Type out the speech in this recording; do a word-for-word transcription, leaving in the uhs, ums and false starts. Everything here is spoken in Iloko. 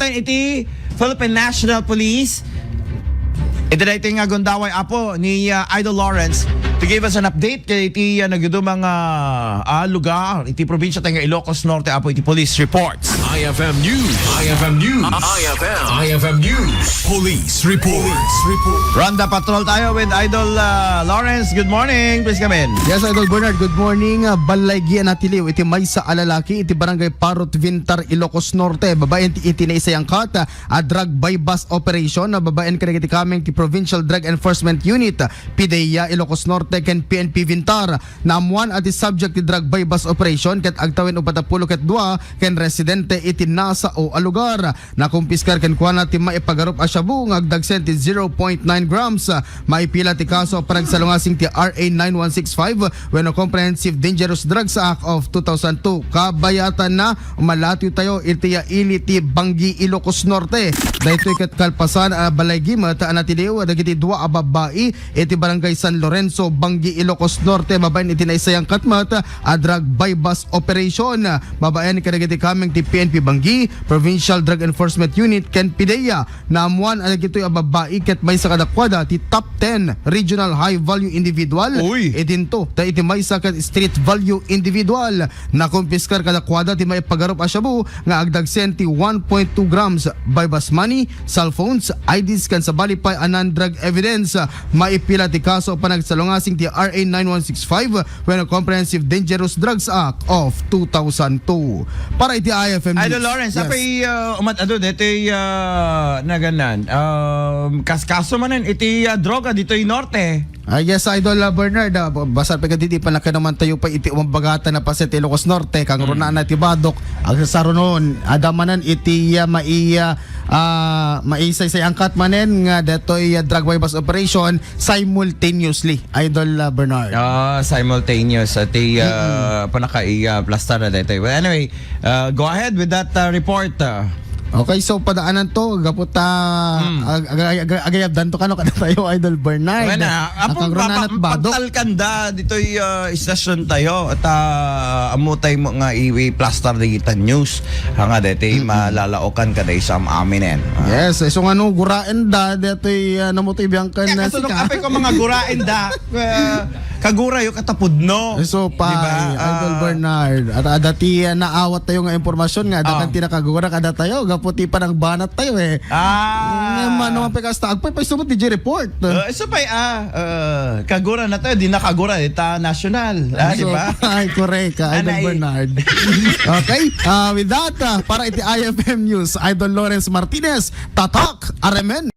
Iti Philippine National Police. Iti daytoy nga gundaway, Apo, ni, ah, Idol Lawrence to give us an update ket iti, ah, nagdudumang, ah, ah, lugar iti probinsya tayo nga Ilocos Norte, Apo, iti police reports. I F M News. I F M News. I F M. I F M News. Police report. Police report. Ronda Patrol tayo with Idol, ah, Lawrence. Good morning. Please come in. Yes, Idol Bernard. Good morning. Ah, ballaygi a natiliw iti maysa a lalaki iti Barangay Parot Vintar, Ilocos Norte. Babaen ti iti naisayangkat, ah, a drug buy-bust operation a babaen kadagiti kameng ti Provincial Drug Enforcement Unit, PDEA, Ilocos Norte ken P N P Vintar. Naammuan a ti subject ti drug buy-bust operation ket agtawen uppat a pulo ket dua ken residente iti nasao a lugar. Nakumpiskar kenkuana ti maipagarup a shabu nga agdagsen ti zero point nine grams. Maipila ti kaso a panagsalungasing ti R A nine one six five wenno Comprehensive Dangerous Drugs Act of two thousand two. Kabayatanna, malatiw tayo iti ili ti Banggi, Ilocos Norte. Daytoy ket kalpasan a balay gimet a natiliw dagiti dua a babbai iti Barangay San Lorenzo, Banggi, Ilocos Norte, babaen iti naisayangkat met a drug buy-bust operation. Babaen kadagiti kameng ti P N P Banggi, Provincial Drug Enforcement Unit ken PDEA. Naammuan a dagitoy a babbai ket maysa kadakuada ti top ten regional high value individual. Uy. Idinto ta iti maysa ket street value individual. Nakumpiskar kadakuada ti maipagarup a shabu nga agdagsen ti one point two grams buy-bust money, cellphones, I Ds ken sabali pay a non-drug evidence. Maipila ti kaso a panagsalungasing ti R A nine one six five wenno Comprehensive Dangerous Drugs Act of two thousand two. Para iti I F M News. Idol Lawrence, yes. Apay, uh, umat-adu ditoy, uh, naganan, um, kas-, kaso manen iti, uh, droga ditoy Norte. Ah, yes, Idol, ah, Bernard, ah, ba-, basta pagkadidi, panakanaman tayo pa iti umagbagatan na paset Ilocos Norte, kang Mm. runaan na ti badok, agsasarunon, adamanan iti, ah, mai-, ah, ah, maisaysay angkat manen nga detoy, ah, drug buy-bust operation simultaneously, Idol, ah, Bernard. Ah, simultaneous. Ati, ah, Mm-mm. panaka-, ah, plastar na detoy. Well, anyway, ah, go ahead with that, ah, report, ah. Okay, so padaanan to, gapu ta, Mm. ag-, ag-, ag-, agayabdan to kano kada tayo, Idol Bernard. Wala, apong Ang kagrunaan papa-, at badok. Pagtalkanda ditoy, ah, istasyon tayo at, ah, amo tayo mo nga i-, i-plastar digital news. Nga deti Mm-mm. malalaokan kada isam aminen. Ah. Yes, eh, so nga no, guraen da, detoy, ah, namutoy biyangkan Kaya na kasunod sika. Apay ko mga guraen da, ah, kagura yo katapudno. So, pa, Di ba? Idol Ah. Bernard, at adati, ah, naawat tayo nga impormasyon nga, Ah. adakan ti nakagura kada tayo, gapu ti panangbanat tayo, eh. Ah. Nga, mano, ang pagkasta, agpay, pay, sumot, D J report. Ah, so, pay, ah, ah, kagura na tayo, di nakagura, ita national. Ah, di So, ba? Ay, correct, ah, Idol Anay. Bernard. Okay, ah, with that, ah, para iti I F M News, Idol Lawrence Martinez, tatak, aremen.